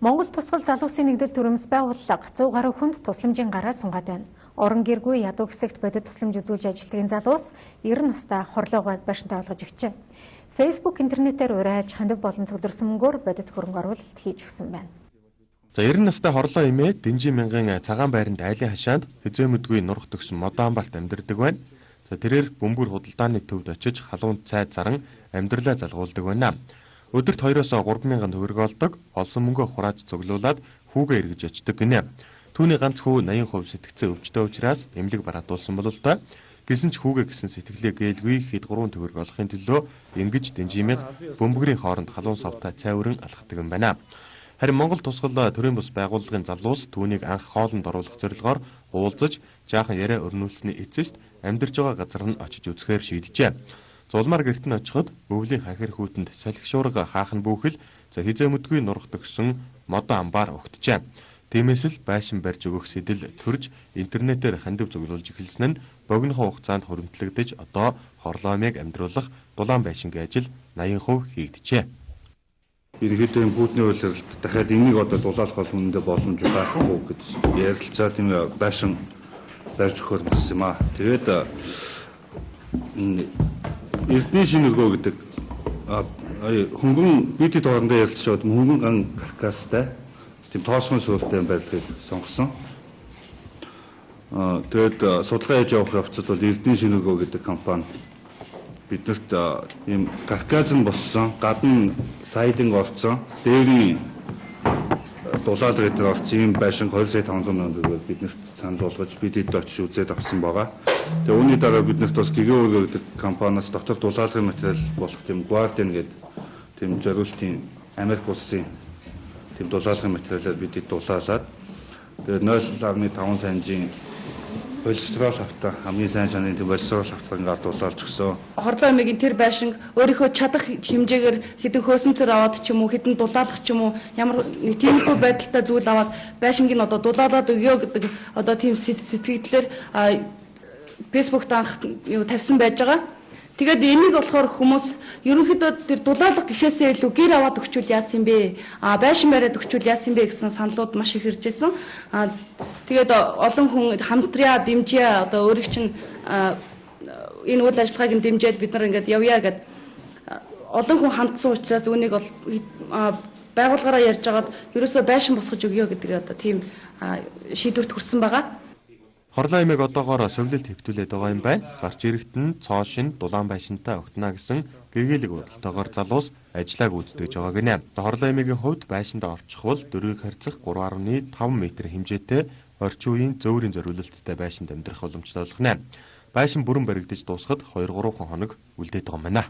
Монгол тусгал залуусын нэгдэл төрөмс байгууллага 100 гаруй хүнд тусламжийн гараа сунгаад байна. Орон гэргүй ядуу хэсэгт бодит тусламж үзүүлж ажилладаг залуус 90 настай хорлоогойг байшинтай олгож өгчээ. Facebook интернетээр урайлж хандив болон цугларсан мөнгөөр бодит хөрөнгө оруулалт хийж өгсөн байна. За 90 настай хорлоо эмээ Дэнжин мянган цагаан байранд айлын хашаанд хэзээ мэдгүй нурах төгсөн модон амбарт амьдардаг байна. За тэрээр бөмбөр худалдааны төвд очиж халуун цай заран амьдралаа залгуулдаг байна. Өдөрт 2-оос 3 мянган төгрөг олдог, олсон мөнгөө хурааж цуглуулад хүүгээ эргэж очдог гинэ. Түүний ганц хүү 80% сэтгцэн өвчтөй учраас эмнэлэг бараадуулсан бололтой. Гэсэн ч хүүгээ гэсэн сэтгэлээ гэлгүй хэд 3 төгрөг олохын төлөө ингэж Дэнжимиг бөмбөгрийн хооронд халуун савтай цай өрөн алхдаг юм байна. Харин Монгол тусгал төрийн бус байгууллагын залуус түүнийг анх хоолнд оруулах зорилгоор уулзаж жаахан яриа өрнүүлсэний эцэст амьдарч байгаа газар нь очиж үзэхээр шийджээ. Зулмаар гэрт нь очиход өвлийн хахир хүүтэнд салхи шуурга хаах нь бүхэл за хэзээ мэдгүй нурах төгсөн модон амбар угтжээ. Тиймээс л байшин барьж өгөх сэдэл төрж интернетээр хандив цуглуулж эхэлсэн нь богинохон хугацаанд хуримтлагдаж одоо хорлоомыг амьдруулах дулаан байшингийн ажил 80% хийгджээ. Ерөнхийдөө энэ хүүтний улиралд дахиад энийг одоо дулаалах бол үнэндээ боломж байхгүй гэж ярилцаад тийм байшин барьж өгөхөр болсон юм аа. Тэгээд энэ Эрдэнэ шинэргөө гэдэг хөнгөн бидэд хоорондоо ярилцж байгаад хөнгөн ган каркастай тийм тоосгон суурьтай барилгыг сонгосон. Тэгээд судалгаа хийж явах явцад бол Эрдэнэ шинэргөө гэдэг компани биднэрт ийм каркас нь боссон, гадна сайдинг орцсон, дээрийн дулаалга дээр орсон ийм байшин 2 сая 500 мянган төгрөгөөр биднэрт санал болгож бидэд очиж үзээд авсан байгаа. Тэгээ үүний дараа биднэрт бас Гигэөргөө гэдэг компаниас дотор дулаалгын материал болох тийм Guardian гэдэг тийм зориултын Америк улсын тийм дулаалгын материалаар бидэд дулаалаад тэгээ 0.5 санжийн холестерол хавтаа хамгийн сайн чанарын тийм холестерол хавтааг гал дулаалж өгсөн. Хорлоо эмээгийн тэр байшинг өөрийнхөө чадах хэмжээгээр хэдэн хөөсөмцөр аваад ч юм уу, хэдэн дулаалах ч юм уу, ямар нэг тиймэрхүү байдалтай зүйл аваад байшинг нь одоо дулаалаад өгөө гэдэг одоо тийм сэтгэгдлээр Facebook-т анх юу тавьсан байж байгаа. Тэгээд энийг болохоор хүмүүс ерөнхийдөө тэр дулаалга гэхээсээ илүү гэр аваад өгчүүл яасан бэ? Байшин бариад өгчүүл яасан бэ гэсэн саналууд маш их ирж байсан. Тэгээд олон хүн хамтраа, дэмжээ, одоо өөрийг чинь энэ үйл ажиллагааг нь дэмжиж бид нар ингээд явъя гэд олон хүн хандсан учраас үүнийг бол байгууллагаараа ярьж байгаад ерөөсөө байшин босгож өгье гэдэг одоо тийм шийдвэрт хүрсэн байгаа. Хорлоо эмээг одоогоор совилолт хэвтүүлээд байгаа юм байна. Гарч ирэхэд нь цоо шин дулаан байшинтай огтно гэсэн гэгээлэг бодолтойгоор залуус ажлаа гүйцэтгэж байгаа гинэ. Хорлоо эмээгийн хувьд байшинд орчихвол дөрвийг харьцах 3.5 м хэмжээтэй орчин үеийн зөөврийн зориулалттай байшинд амьдрах боломжтой болох нэ. Байшин бүрэн баригдаж дуусахад 2-3 хоног үлдээд байгаа юм байна.